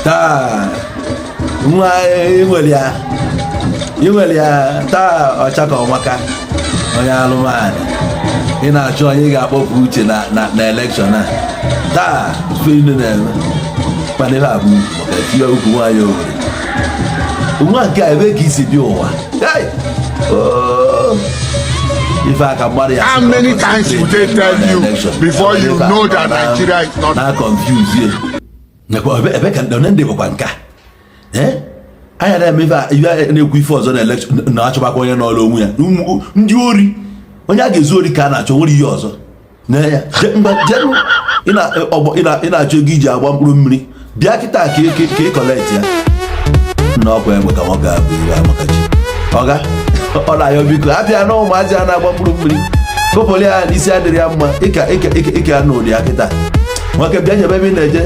Taa nwa inwere ya, inwere ya taa. Ọcha ka ọmaka, onye alụmanụ ị na-achọ, onye ị ga-akpọpụ uche na election a taa. Ife niile na-eme mana ife a bụ maka tinye ukwu nwaanyị Owere nwa nke a, ebe ka isi bịa ụwa. Hey! Oh! Ife aka mmadụ ya. How many times would they tell you before you know that Nigeria is not na confuse ye. Nakwa ebe ka ndị ndị bụkwa nka. Eh? Anya na-eme ife ife na-ekwu ife ọzọ na election, na-achọbakwa onye n'ọrụ onwe ya. Ndị ori, onye a ga-ezu ori ka a na-achọ, nwere ihe ọzọ na ya. Ngwa jenu, ị na-achọ ego iji agba mkpụrụ mmiri. Bịa kịta ka ị collect ya na ọkwa egbe ka nwoke a bụ iwe amakachi. Ọga ọ na-ayọ, biko abịa na ụmụazị a na-agba mkpụrụ mmiri, kụpụrụ ya n'isi, adịrị ya mma. Ịka ịka ịka ịka na ụdị ya kịta. Nwoke, bịa nyebe ebe ị na-eje.